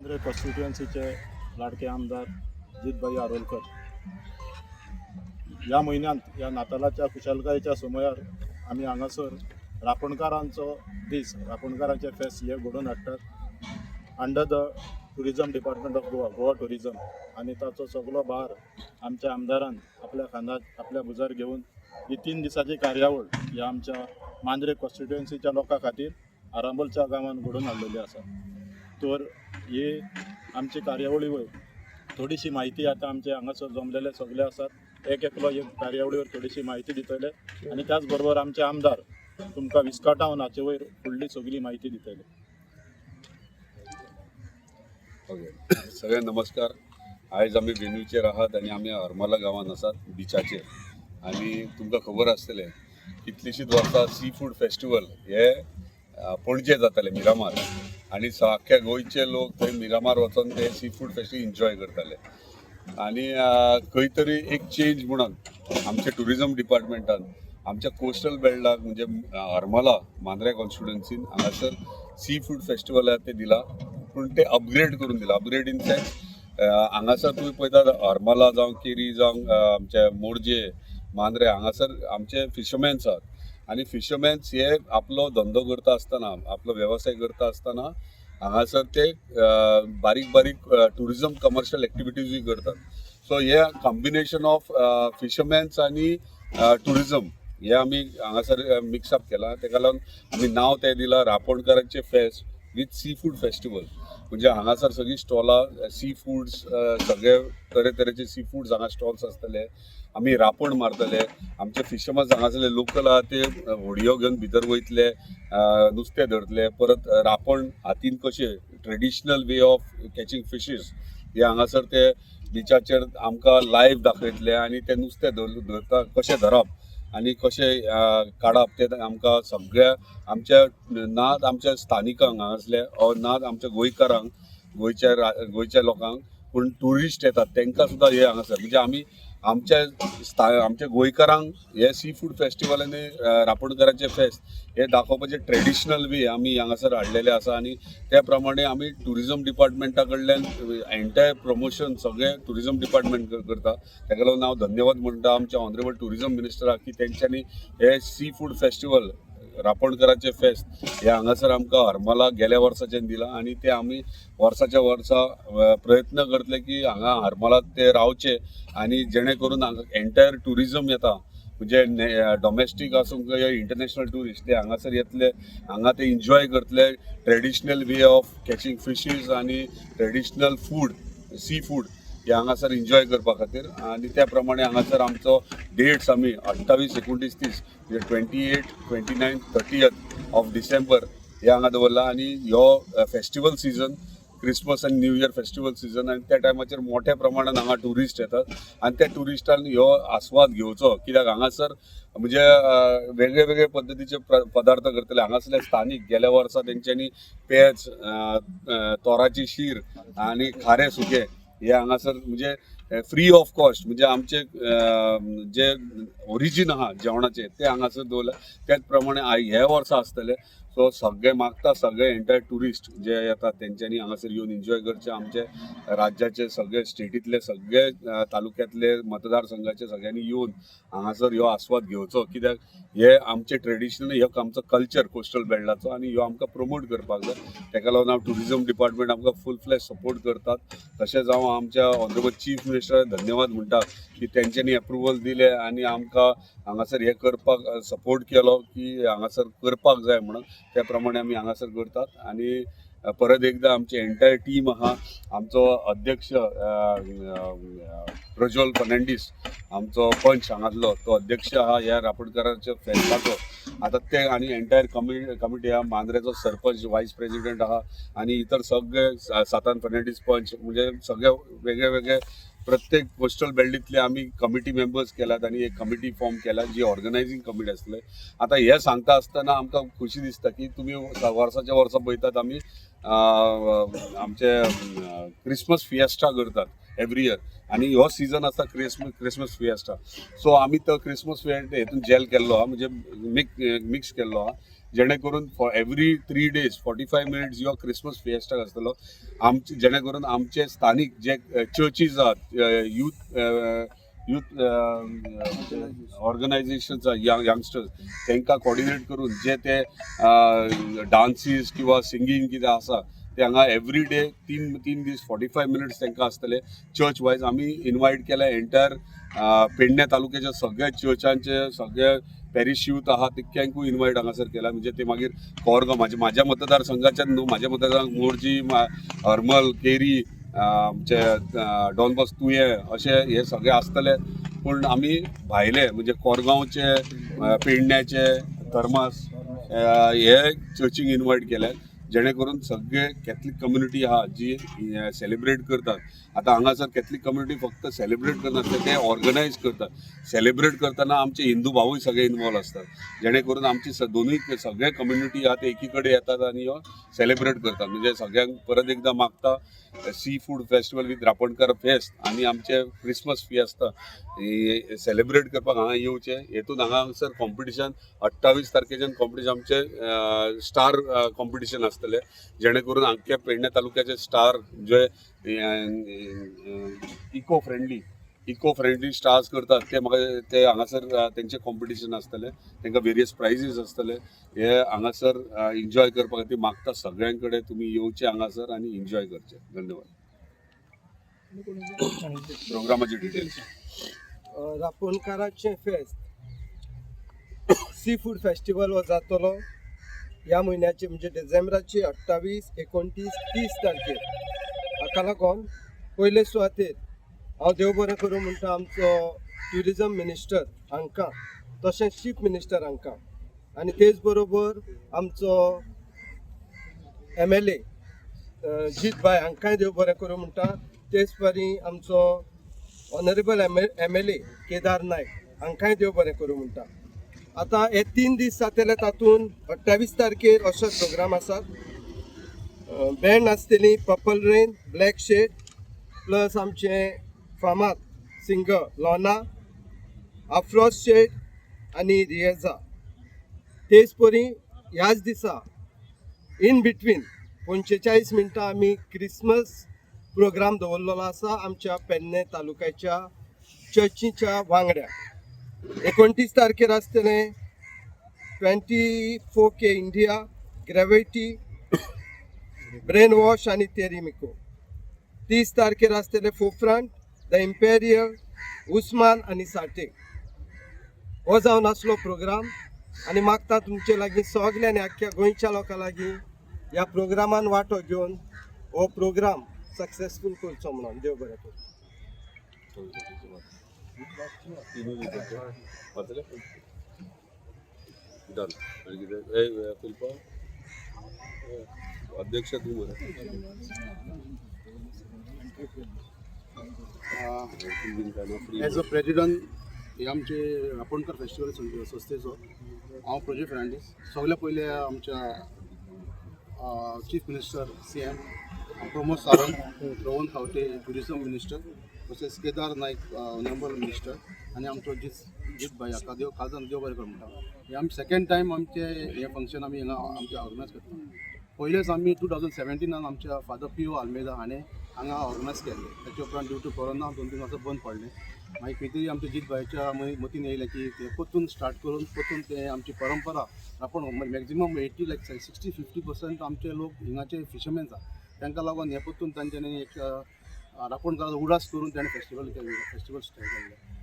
मांद्रे कॉन्स्टिट्युएन्सीचे लाडके आमदार जीतभाई आरोलकर ह्या म्हयन्यांत ह्या नातालाच्या खुशालकायेच्या समयार आमी हांगासर रापणकारांचो दीस, रापणकारांचे फेस्त हे घडोवन हाडटात under the tourism department of Goa, Goa tourism. आनी ताचो सगलो भार आमच्या आमदारान आपल्या खांदार, आपल्या भुजार घेवन ही 3 दिसाची कार्यावळ ह्या आमच्या मांद्रे कॉन्स्टिट्युएन्सीच्या लोकां खातीर आरांबोलच्या गांवांत घडोवन हाडलेली आसा. तर ही आमची कार्यावळी वयर थोडीशी म्हायती आतां आमचे हांगासर जमलेले सगळे आसात, एक एकलो एक कार्यावळीवर थोडीशी म्हायती दितले आनी त्याच बरोबर आमचे आमदार तुमकां विस्कटावन हाचे वयर फुडली सगळी म्हायती दितले. ओके, सगळ्यांक नमस्कार. आयज आमी वेन्यूचेर आहात आनी आमी हरमला गांवांत आसात बिचाचेर. आनी तुमकां खबर आसतलें, कितलींशींच वर्सां सी फूड फेस्टिवल हे पणजे जाताले मिरामार आनी आख्ख्या गोंयचे लोक थंय मिरामार वचोन ते सी फूड फेस्टिवल एन्जॉय करताले. आनी खंय तरी एक चेंज म्हणून आमच्या टुरिजम डिपार्टमेंटान आमच्या कोस्टल बेल्टाक, म्हणजे हरमला मांद्रे कॉन्स्टिट्युएन्सीन हांगासर सी फूड फेस्टिवल आहा ते दिला, पूण ते अपग्रेड करून दिला. अपग्रेड इन सेन्स, हांगासर तुमी पळयतात, हरमला जावं केरी जावं आमचे मोरजे, मांद्रे, हांगासर आमचे फिशरमॅन्स आहात. आनी फिशरमॅन्स हे आपलो धंदो करता आसतना, आपलो वेवसाय करता आसतना हांगासर ते बारीक बारीक टुरिजम कमर्शियल एक्टिविटीजूय करतात. सो हे कॉम्बिनेशन ऑफ फिशरमॅन्स आनी टुरिजम हे आमी हांगासर मिक्सअप केलां. तेका लागून आमी नांव तें दिलां रापणकारांचें फेस्त विथ सी फूड फेस्टिवल. म्हणजे हांगासर सगळीं स्टॉलां सी फूड्स, सगळे तरेतरेचे सी फूड्स हांगा स्टॉल्स आसतले. आमी रापण मारतले. आमचे फिशरमन्स हांगासरले लोकल आहा ते होडयो घेवन भितर वयतले, नुस्तें धरतले. परत रापण हातीन कशें, traditional way of catching fishes, हे हांगासर ते बिचाचेर आमकां लायव्ह दाखयतले. आनी ते नुस्तें धरता कशें धरप आनी कशें काडप तें आमकां सगळ्या आमच्या नात आमच्या स्थानिकांक हांगासले ऑर नात आमच्या गोंयकारांक, गोंयच्या लोकांक, पूण ट्युरिस्ट येतात तांकां सुद्दां हे हांगासर, म्हणजे आमी आमच्या गोंयकारांक हे सी फूड फेस्टिवल आनी रापणकारांचे फेस्त हे दाखोवपाचे ट्रेडिशनल वे आमी हांगासर हाडलेले आसा. आनी त्या प्रमाणे आमी टुरिजम डिपार्टमेंटा कडल्यान एंटायर प्रमोशन सगळें टुरिजम डिपार्टमेंट करता. ताका लागून हांव धन्यवाद म्हणटा आमच्या ऑनरेबल टुरिजम मिनिस्टराक की तेंच्यांनी हे सी फूड फेस्टिवल, रापणकराचे फेस्त हे हांगासर आमकां हरमला गेल्या वर्साच्यान दिलां. आनी ते आमी वर्साच्या वर्सा प्रयत्न करतले की हांगा हरमलात ते रावचे आनी जेणे करून हांगा एंटायर टुरिजम येता, म्हणजे डॉमेस्टीक आसूं किंवा इंटरनॅशनल ट्युरिस्ट, ते हांगासर येतले, हांगा ते एन्जॉय करतले traditional way of catching fishes आनी ट्रेडिशनल फूड, सी फूड हे हांगासर एन्जॉय करपा खातीर. आनी त्या प्रमाणे हांगासर आमचो डेट्स आमी 28, 29, 30, म्हणजे 28, 29, 30th of December हे हांगा दवरला. आनी ह्यो फेस्टिवल सिजन, क्रिसमस आनी न्यू इयर फेस्टिवल सिजन, आनी त्या टायमाचेर मोठ्या प्रमाणान हांगा ट्युरिस्ट येतात. आनी त्या ट्युरिस्टान ह्यो आस्वाद घेवचो, कित्याक हांगासर म्हणजे वेगळे वेगळे पद्दतीचे पदार्थ करतले हांगासरले स्थानीक. गेल्या वर्सा तेंच्यांनी पेज, अ, अ, तोराची शीर आनी खारें सुकें हे हांगासर म्हणजे फ्री ऑफ कॉस्ट, म्हणजे आमचे जे ओरिजीन आहा जेवणाचे ते हांगासर दवरला. त्याच प्रमाणे ह्या वर्सा आसतले. सो सगळे मागता, सगळे एंटायर ट्युरिस्ट जे येतात तेंच्यांनी हांगासर येवन एन्जॉय करचे. आमचे राज्याचे सगळे स्टेटींतले सगळे तालुक्यातले, मतदारसंघाचे सगळ्यांनी येवन हांगासर ह्यो आस्वाद घेवचो, कित्याक हे आमचे ट्रेडिशनल, ह्यो आमचो कल्चर कोस्टल बेल्टाचो आनी ह्यो आमकां प्रमोट करपाक जाय. ताका लागून हांव टुरिजम डिपार्टमेंट आमकां फूल फ्लॅज सपोर्ट करतात. तशेंच हांव आमच्या ऑनरेबल चीफ मिनिस्टर धन्यवाद म्हणटा की तेंच्यांनी एप्रुवल दिलें आनी आमकां हांगासर हें करपाक सपोर्ट केलो की हांगासर करपाक जाय म्हणून. त्या प्रमाणे आमी हांगासर करतात. आनी परत एकदा आमची एंटायर टीम आहा, आमचो अध्यक्ष अ, अ, प्रज्वल फर्नांडीस, आमचो पंच हांगातलो, तो अध्यक्ष आहा ह्या रापणकाराच्या फेस्ताचो आतां ते, आनी एंटायर कमिटी आहा. मांद्रेचो सरपंच वायस प्रेसिडेंट आहा आनी इतर सगळे सातान फर्नांडीस पंच, म्हणजे सगळे वेगळे वेगळे प्रत्येक कोस्टल बेल्टींतले आमी कमिटी मेंबर्स केल्यात आनी एक कमिटी फॉर्म केल्या जी ऑर्गनायझींग कमिटी आसले. आतां हें सांगता आसतना आमकां खुशी दिसता की तुमी वर्साच्या वर्सा पळयतात, आमी आमचे क्रिसमस फिएस्टा करतात एवरी इयर आनी हो सिजन आसता क्रिसमस फिएस्टा. सो आमी तो क्रिसमस फिएस्टा हेतून जेल केल्लो आहा, म्हणजे मिक्स केल्लो आहा. जेणे करून for every 3 days 45 minutes your Christmas fiesta आसतलो आमचे, जेणे करून आमचे स्थानीक जे चर्चीज आहात, यूथ यूथ ऑर्गनायझेशन्स, यंगस्टर्स, तांकां कॉर्डिनेट करून जे ते डान्सीस किंवा सिंगींग कितें आसा ते हांगा एवरी डे 3 3 दीस 45 मिनिट्स तांकां आसतले. चर्च वायज आमी इनवायट केल्या एंटायर पेडणे तालुक्याच्या सगळ्या चर्चांचे, सगळे पॅरिश यूथ आहा तितक्यांकूय इनवायट हांगासर केला. म्हणजे ते मागीर कोरगांव, म्हाज्या म्हाज्या मतदारसंघाच्यान न्हू, म्हाज्या मतदारसंघ मोरजी, हरमल, केरी, आमचे डॉनबॉस, तुयें अशे हे सगळे आसतले. पूण आमी भायले म्हणजे कोरगांवचे, पेडण्याचे, थर्मास हे चर्चींक इनवायट केले, जेणे करून सगळे कॅथलीक कम्युनिटी आहा जी सेलिब्रेट करतात. आतां हांगासर कॅथलीक कम्युनिटी फक्त सेलिब्रेट करनासले, ते ऑर्गनायज करतात. सेलिब्रेट करतना आमचे हिंदू भावूय सगळे इनवॉल्व आसतात, जेणे करून आमची दोनूय सगळे कम्युनिटी आहा ते एकी कडेन येतात आनी हो सेलिब्रेट करतात. म्हणजे सगळ्यांक परत एकदां मागता, सी फूड फेस्टिवल विथ रापणकार फेस्त आनी आमचे क्रिसमस फिएस्ता सेलिब्रेट करपाक हांगा येवचे. हेतून हांगासर कॉम्पिटिशन 28 तारखेच्यान कॉम्पिटिशन आमचे स्टार कॉम्पिटिशन आसतले, जेणे करून आमच्या पेडणे तालुक्याचे स्टार जे eco friendly stars करतात ते म्हाका ते हांगासर तेंचे कॉम्पिटिशन आसतले. तांकां वेरियस प्रायजीस आसतले. हे हांगासर एन्जॉय करपा खातीर मागता सगळ्यां कडेन, तुमी येवचे हांगासर आनी एन्जॉय करचे. धन्यवाद. प्रोग्रामाचे डिटेल्स. रापोणकाराचें फेस्त, सी फूड फेस्टिवल हो जातलो ह्या म्हयन्याचे, म्हणजे डिसेंबराची 28, 29, 30 तारखेर. हाका लागून पयले सुवातेर हांव देव बरें करूं म्हणटा आमचो ट्युरिजम मिनिस्टर हांकां, तशेंच चीफ मिनिस्टर हांकां आनी तेच बरोबर आमचो एमएलए जीत भाई हांकांय देव बरें करूं म्हणटा. तेच परी आमचो ऑनरेबल एमएलए केदार नायक हांकांय देव बरें करूं म्हणटा. आतां हे 3 दीस जातले, तातूंत 28 तारखेर असो प्रोग्राम आसात. बँड आसतली purple rain, black shade, plus आमचे फामाद सिंगर लोना, अफ्रोज शेट आनी रियेजा. तेच परी ह्याच दिसा इन बिटवीन 45 मिनटां आमी क्रिसमस प्रोग्राम दवरलेलो आसा आमच्या पेडणे तालुक्याच्या चर्चीच्या वांगड्या. 29 तारखेर आसतलें 24K India, gravity, brain wash आनी तेरी मिको. 30 तारखेर आसतले फोफ्रंट, the imperial, Usman आनी साठे. हो जावन आसलो प्रोग्राम आनी मागता तुमचे लागीं सगल्या आनी आख्ख्या गोंयच्या लोकां लागीं ह्या प्रोग्रामान वांटो घेवन हो प्रोग्राम सक्सेसफूल करचो म्हणून. देव बरें करूं. वाचले? डन. आनी कितें? ए फिल्पा, अध्यक्ष तूं मरे. एज अ प्रेजिडंट हे आमचे रापोणकर फेस्टिवल संस्थेचो, हांव प्रोजे फेर्नांडीस. सगळ्या पयले आमच्या chief minister CM Pramod Sawant, Rohan Khaunte tourism minister, तशेंच केदार नायक ऑनरेबल मिनिस्टर आनी आमचो जीत जीत भाई हाका देव काळजान देव बरें कर म्हणटा. हे आमी सेकंड टायम आमचे हे फंक्शन आमी हांगा आमचे ऑर्गनायज करता. पयलेच आमी 2017नान आमच्या फादर पी ओ आल्मेदा हाणें हांगा ऑर्गनायज केल्लें. ताच्या उपरांत ड्यू टू कोरोना 2-3 वर्सां बंद पडलें. मागीर खंय तरी आमच्या जीत भाईच्या मतीन येयलें की ते परतून स्टार्ट करून परतून ते आमची परंपरा आपण मॅक्झिमम 80, लायक 60-50% आमचे लोक हिंगाचे फिशरमॅन्स आहा. तांकां लागून हें परतून तांच्यांनी एक रापोणकाराचो उडास करून ताणें फेस्टिवल केल्लें, फेस्टिवल स्टार्ट केल्लें.